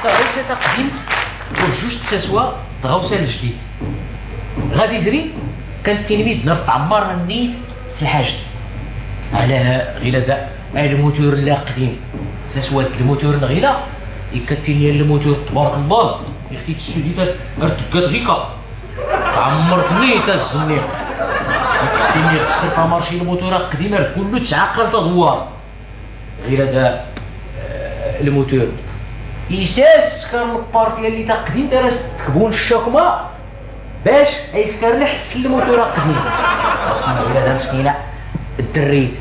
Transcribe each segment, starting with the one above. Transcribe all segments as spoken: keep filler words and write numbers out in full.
Taɣawsa taqdimt ur jjut tsaswa d tɣawsa ljdid. Ɣad izri kan tinmid nar tɛmmar nniyt s lḥajd. Ɛlaha ɣila da lmutur lli aqdim. Taswa d lmutur n ɣila ikka tinni lmutur tbark llah. Ixti tsudit ar tggat ɣika. Tɛmmr nniyt a zzniq. Ikka tinni tsir tamarci lmutur aqdim ar kullu tsɛaqqal tadwar. Ɣila da lmutur isas kar lparti alli taqdimt ara s-tkbun ccakma bac ayskar lḥess lmutur aqdim. Ɣila da mskina ddrrit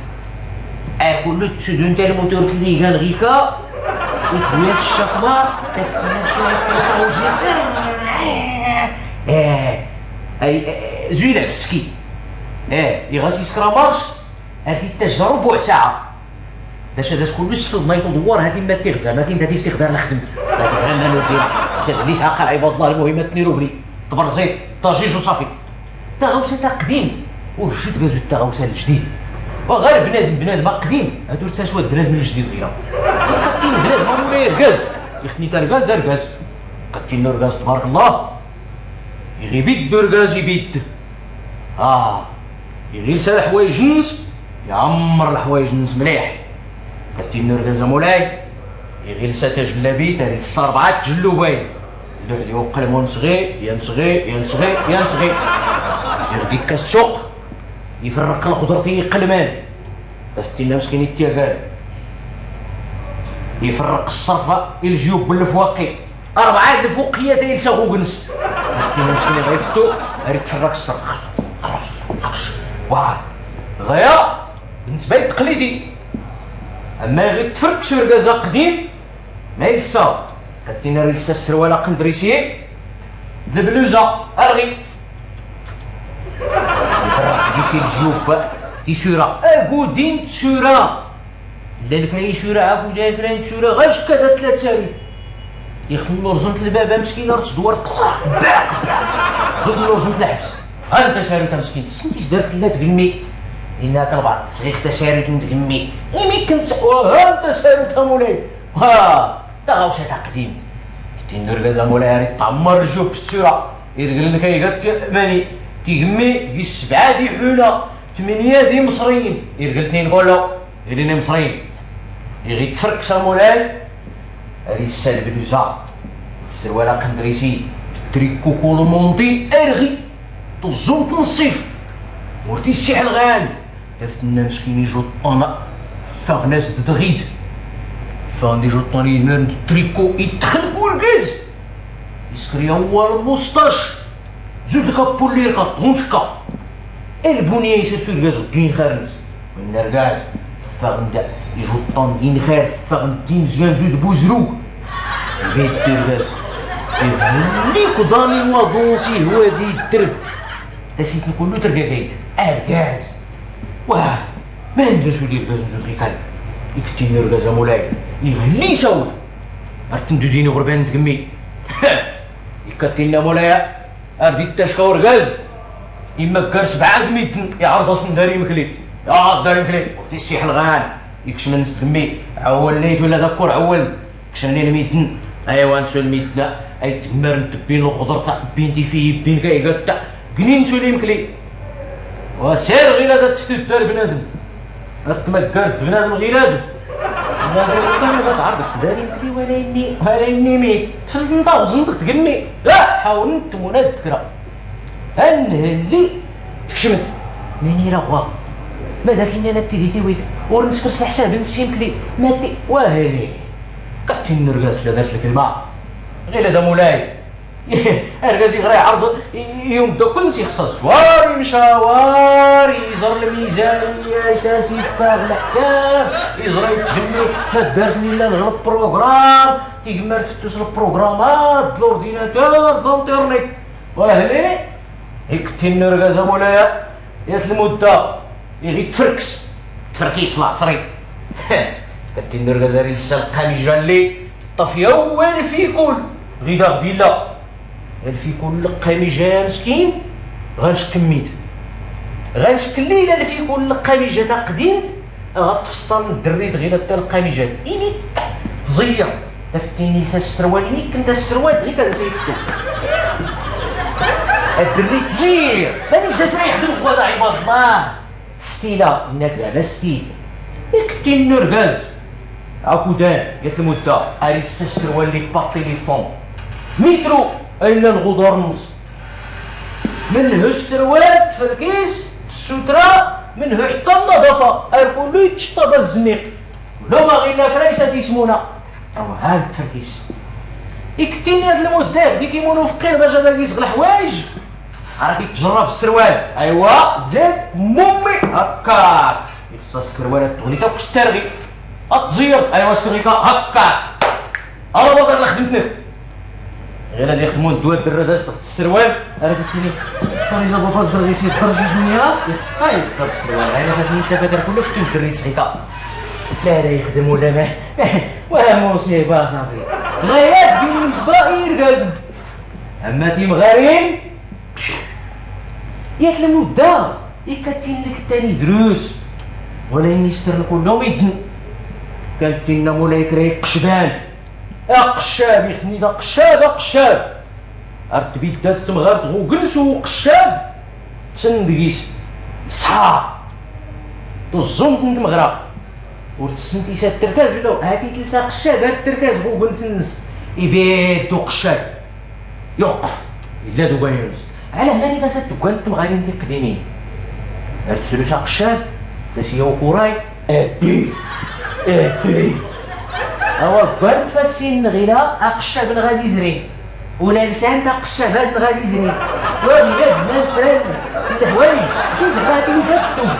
ay kullu tsudun ta lmutur tlli gan ɣika. Itwiyas ccakma tafkina shwaya. Ay zuy lɛbski. Iɣas iskra marc. Ati tajja rubuɛ saɛa. Bac ad as-kullu s-tfḍnayt udwar hati ma t-iɣ-d zamakin tati f-t-iɣ-d ar nxdm. Tati f-ɣanna nurdina. Sed li saqal ɛibad llah lmuhimat nirubli. Tbrẓit tajiǧ uṣafi. Taɣawsa taqdimt ur jjut gazut taɣawsa ljdid. Wa ɣar bnadm bnadm aqdim. Ad ur taswad bnadm ljdid ɣila. Qattin bnadm amulay argaz. Ixtni targaz argaz. Qattin urgaz tbark llah. Iɣ ibid urgaz ibid. Ah. Iɣ ilsa lḥwayj-ns iɛmmr lḥwayj-ns mliḥ. Katinni urgaz amulay iɣ ilsa tajllabit ar ilsa rbɛa tjllubayn. Lduḥ d iwqqlmun sɣi yan sɣi yan sɣi yan sɣi. Iɣ d ikka ssuq ifrrq lxḍrt i iqqlman. Taftinna mskin ityagan ifrrq ṣṣrfa i lǧyub n lfwaqi. Rbɛa d lfuqiyat a ilsa ɣugns. Taftinna mskin iɣ ifttu ar itḥrrak ṣṣrf. Wa ɣaya bnsba i tqlidi. Amma iɣ itfrkk s urgaz aqdim ma ilsa. Katinna ar ilsa srwal aqndrisi d lbluza arɣi. Ifrrq gis i lǧyub tisura agudin tsura. Llan kra isura akked kra n tsura ɣacka da tla tsarut. Ixf n urẓen n lbaba mskin ar tsdwar ṭṭaq baq baq. Zud n urẓen n lḥbs. Ha anta tasarut a mskin tessn tisdart tlla tgmmi. Inna ak lbaɛḍ sɣix tasarut n tgmmi imi knt. Ha anta tasarut a mulay. Ha taɣawsa taqdimt. Tin urgaz a mulay ar iṭɛmmar lǧub s tsura. Irgl n kaygat mani tigmmi gis sbɛa d iḥuna. Tmnya d imṣriyin irgl tnin kullu. Ilin imṣriyin iɣ itfrkk s amulay. Ar issa lbluza d srwal aqndrisi d trikku kulmunti arɣi. Tuẓẓumt n ṣṣif ur tissiḥlɣan. Taftinna mskin ijuṭṭan faɣn as d dɣid. Faɣn d ijuṭṭan idmaren d trikku itxlq urgaz. Iskri awwal mustac. Zud kapulli rka ṭhunčka. Elbuni a isrs urgaz ddin xarns. Win argaz faɣn d ijuṭṭan din xar faɣn din zyan zud buzrug. Bid urgaz ibni kuḍan n waḍu s ihwa di drb. Tasit n kullu trgagayt argaz. Wah. Manda suli urgaz n zud ɣikan. Iktin urgaz amulay iɣli sawl. Ar tndudin iɣurban n tgmmi. Ikkatin amulay. Ar d-ittacka urgaz imaggar sbɛa d midden iɛrḍ-asn dar imkli. Iɛrḍ dar imkli ur tissiḥlɣan. Ikcmn s tgmmi ɛwwln ayt ula d akkur ɛwwln. Kcmn i lmidden. Aywa nsu lmidden ay tgmmarn tbbin lxḍrt bbin tifiy bbin kaygatt. Gnin nsu limkli. Wa sir ɣilad ad tftud dar bnadm. Ad tmaggar d bnadm ɣilad. Bnadm ɣilad ad tɛrḍ s dar imkli wala immi wala immi mit. Tfld n taɣẓnt tgmmi. Ḥawl n tmuna d tkra. Anhelli tkcmt. Mani raɣwa. Ma d akin nna tidit iwid ur nskrs lḥsab n simkli. Mati wahli. Katin urgaz la dars lklma. Ɣilad amulay. Argaz iɣra iɛrḍ i umdakul s ixṣṣa zwar imcawar iẓr lmizaniya isas iffeɣ lḥsab. Iẓra itgmmi ma d dars nna illa lɣ lprogram. Tigmar tftus lprogramat d lordinateur d linternet. Wahli. Iktin urgaz amulay. Yat lmudda iɣ itfrks. Tfrk isla sri. Katin urgaz ar ilsa lqamija lli tṭṭaf yawwa lfikul. Ɣidaɣ dilla. Lfikul lqamija ya mskin. Ɣanc kmmit. Ɣanc klli ila lfikul lqamija taqdimt. Ɣa tfṣṣal n drrit ɣilat ta lqamijat imi tẓiyya. Taftin ilsa sserwal-nni, kent sserwal dɣi kan sayftu. Adrri tzir. Mani gzas ra ixdem xwada ibad Allah. Stila inna-k zeɛma stil. Iktin n-urgaz akudan yat lmudda ar ilsa sserwal-nni paṭṭi lifon. Mitru a illa lɣuḍur-nnes. Mnhu sserwal tferkis, tsutra, mnhu ḥṭṭa nnaḍafa, ar kullu ittcṭṭab a zzniq. Luma ɣilla kra isa tismuna. Awa ha tferkis. Iktin yat lmudda dik imun ufqqir bac ad agis ɣ lḥwayj. Ar ittjrrab sserwal. Aywa zid mummi hakkak. Ilsa sserwal ad tɣlit akk s terɣi. Ad tẓiyyert. Aywa sserɣi ka hakkak. Ara baḍar lxdmt-nnek. Ɣir ad ixdmu ddwa drra d-as tɣt sserwal. Ara d-ittini. Fariza baba ẓerɣ-is iḍerjij mya. Ixṣa iḍer sserwal. Ɣir ad tini tafat ar kullu fkin drri ttxita. La la ixdem ula ma. Wa musiba safi. Ɣir ad binisba i irgazen. Amma timɣarin. Yat lmudda ikka tinlk tani drus. Wala inni ster lkullu midden. Kan tinna mulay kra iqcban. Aqccab ixni d aqccab aqccab. Ar tbidda tmɣart ɣ ugens uqccab. Tsn dgis. Sha. Tẓumt n tmɣra. Ur tssnt isa trkaz ula hati tlsa aqccab ar trkaz ɣ ugens nns. Ibedd uqccab. Yuqqf. Illa d ugan yuns. Ala mani d as ad tuggan tmɣarin tiqdimin. Ar tsrus aqccab. Tasiya ukuray. Addi. Addi. Awa ggan tfassin nɣila aqccab nɣad izrin. Ula lsan taqccabat nɣad izrin. Wagi d adman fran. Lḥwayj. Sud ɣati ujaftun.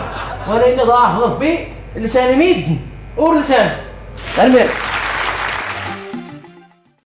Wala inna ḍaḥ ḍbbi. Lsan midden. Ur lsan. Almir.